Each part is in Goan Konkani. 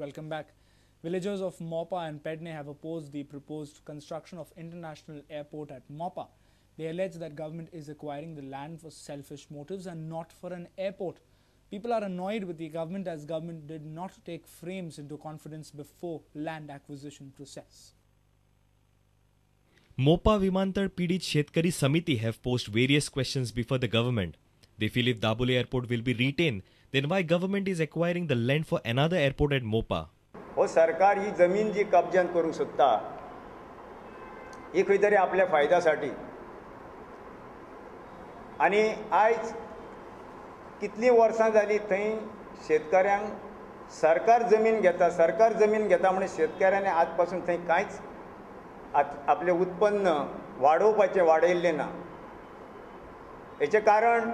Welcome back. Villagers of Mopa and Pedne have opposed the proposed construction of international airport at Mopa. They allege that government is acquiring the land for selfish motives and not for an airport. People are annoyed with the government as government did not take frames into confidence before land acquisition process. Mopa Vimantal Pidit Shetkari Samiti have posed various questions before the government. They feel if Dabolim Airport will be retained, then why government is acquiring the land for another airport at Mopa? हो सरकार ही जमीन जी कब्जान करूंक सोदता ही खंय तरी आपल्या फायद्यासाठी आनी आयज कितलीं वर्सां जालीं थंय शेतकऱ्यांक सरकार जमीन घेता, सरकार जमीन घेता म्हणून शेतकऱ्यांनी आज पासून थंय कांयच आपलें उत्पन्न वाडोवपाचें वाडयल्लें ना. हेचें कारण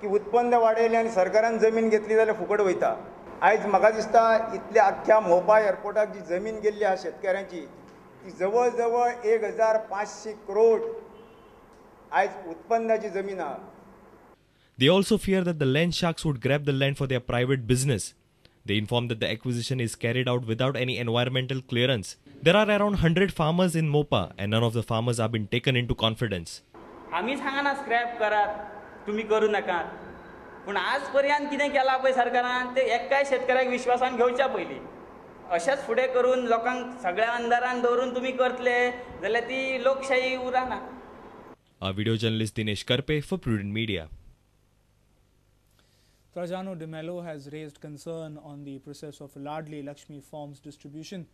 की उत्पन्न वाडयलें आनी सरकारान जमीन घेतली जाल्यार फुकट वयता. आयज म्हाका दिसता इतल्या आख्ख्या मोपा एअरपोर्टाक जी जमीन गेल्ली आसा शेतकऱ्यांची ती जवळ जवळ 1500 करोड आयज उत्पन्नाची जमीन आसा. They also fear that the land sharks would grab the land for their private business. They informed that the acquisition is carried out without any environmental clearance. There are around 100 farmers in Mopa and none of the farmers have been taken into confidence. आमी सांगना स्क्रॅप करात, तुम्ही करू नका, पूण आज पर्यंत कितें केलां पळय सरकारान ते एकाय शेतकऱ्याक विश्वासान घेवच्या पयलीं अशेंच फुडें करून लोकांक सगळ्या अंदारान दवरून तुमी करतले जाल्यार ती लोकशाही उरना. Our video journalist Dinesh Karpe for Prudent Media. Trajano de Mello has raised concern on the process of Ladli Lakshmi forms distribution.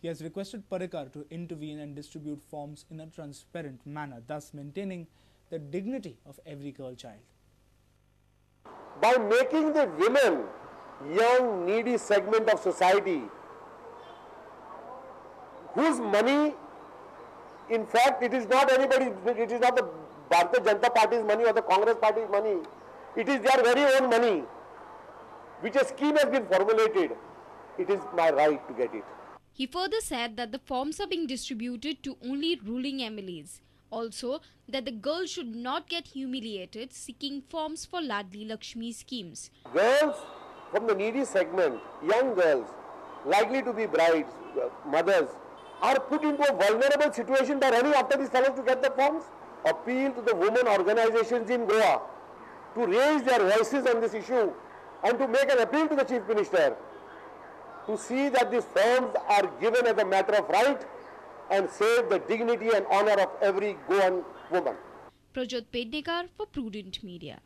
He has requested Parrikar to intervene and distribute forms in a transparent manner, thus maintaining the dignity of every girl child. By making the women, young, needy segment of society, whose money, in fact, it is not anybody, it is not the Bharatiya Janata Party's money or the Congress Party's money, it is their very own money, which a scheme has been formulated. It is my right to get it. He further said that the forms are being distributed to only ruling MLAs. Also, that the girls should not get humiliated seeking forms for Ladli Lakshmi schemes. Girls from the needy segment, young girls, likely to be brides, mothers, are put into a vulnerable situation by running after these fellows to get the forms. Appeal to the women organizations in Goa to raise their voices on this issue and to make an appeal to the Chief Minister to see that these forms are given as a matter of right and save the dignity and honor of every Goan woman. Prajot Pednekar for Prudent Media.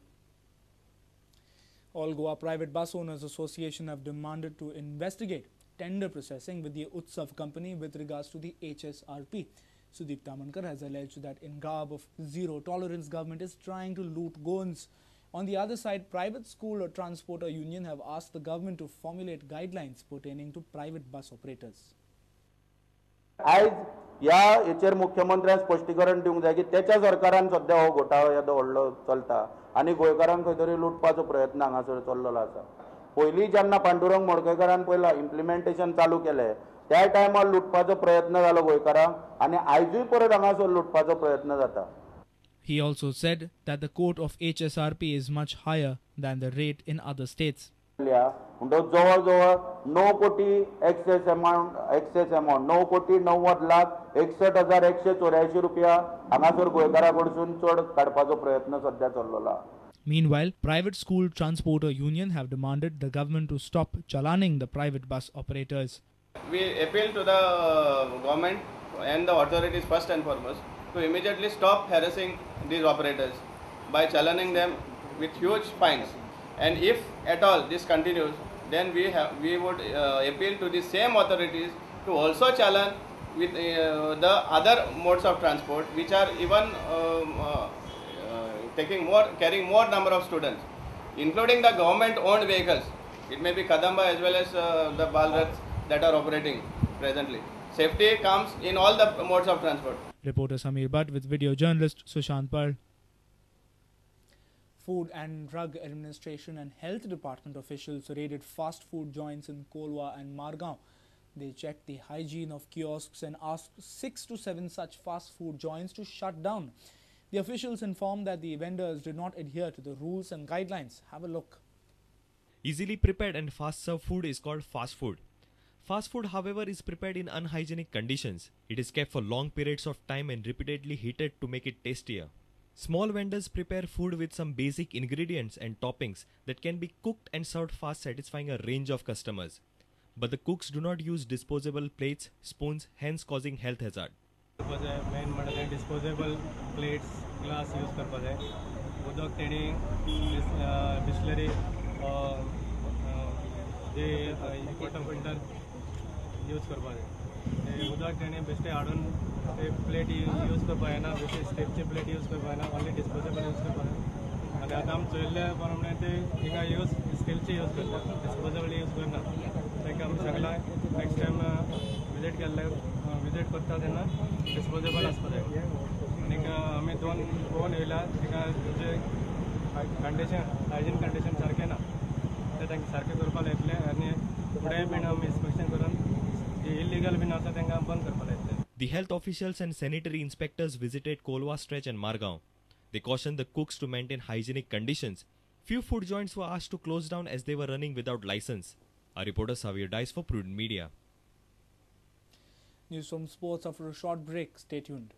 All Goa Private Bus Owners Association have demanded to investigate tender processing with the Utsav company with regards to the HSRP. Sudeep Tamankar has alleged that in garb of zero tolerance, government is trying to loot Goans. On the other side, private school or transporter union have asked the government to formulate guidelines pertaining to private bus operators. आयज ह्या हेचेर मुख्यमंत्र्यान स्पश्टीकरण दिवंक जाय की तेच्या सरकारान सद्या हो घोटाळो येदो व्हडलो चलता आनी गोंयकारांक खंय तरी लुटपाचो प्रयत्न हांगासर चल्लेलो आसा. पयलीं जेन्ना पांडुरंग मडकयकारान पयला इम्प्लिमेंटेशन चालू केलें त्या टायमार लुटपाचो प्रयत्न जालो गोंयकारांक आनी आयजूय परत हांगासर लुटपाचो प्रयत्न जाता. He also said that the quote of HSRP is much higher than the rate in other states. म्हणटकच जवळ जवळ 9 कोटी एक्सेस अमावंट 9,90,61,184 रुपया हांगासर गोंयकारा कडसून चड काडपाचो प्रयत्न सद्या चल्लेलो. Meanwhile, private school transporter union have demanded the government to stop chalaning the private bus operators. We appeal to the government and the authorities first and foremost to immediately stop harassing these operators by chalaning them with huge fines. And if at all this continues, then we would appeal to the same authorities to also challan with the other modes of transport, which are even carrying more number of students, including the government-owned vehicles. It may be Kadamba as well as the Balraths that are operating presently. Safety comes in all the modes of transport. Reporter Samir Bhatt with video journalist Sushant Pal. Food and Drug Administration and Health Department officials raided fast food joints in Kolwa and Margao. They checked the hygiene of kiosks and asked 6 to 7 such fast food joints to shut down. The officials informed that the vendors did not adhere to the rules and guidelines. Have a look. Easily prepared and fast served food is called fast food. Fast food, however, is prepared in unhygienic conditions. It is kept for long periods of time and repeatedly heated to make it tastier. Small vendors prepare food with some basic ingredients and toppings that can be cooked and served fast, satisfying a range of customers. But the cooks do not use disposable plates, spoons, hence causing health hazard. Main म्हणल्यार डिस्पोजेबल प्लेट्स, ग्लास यूज करपा जाय. उदक तेणी बिस्लरी जे वॉटर फिल्टर यूज करपा जाय. ते उदक तेणी बेश्टे हाडून ते प्लेट यूज करपा जायना, बेश्टे स्टीलचे प्लेट यूज करपा जायना, ओन्ली डिस्पोजेबल यूज करपा जाय. आनी आतां आमी चोयल्ले प्रमाणे ते हिंगा यूज स्टीलचे यूज करता, डिस्पोजेबल यूज करना. ताका आमी सगळ्या नेक्स्ट टायम विजीट केल्ले विजीट करता तेन्ना डिस्पोजेबल आसपा जाय. आनीक आमी दोन पळोवन येयल्या थिंगा जे कंडिशन हायजीन कंडिशन सारकें ना, ते तांकां सारकें करपाक लायतले आनी फुडें बीन आमी इन्स्पेक्शन करून जे इलिगल बीन आसा तांकां बंद करपाक लायतले. The health officials and sanitary inspectors visited Colva stretch and Margao. They cautioned the cooks to maintain hygienic conditions. Few food joints were asked to close down as they were running without license. Our reporter Xavier Dice for Prudent Media. News from sports after a short break. Stay tuned.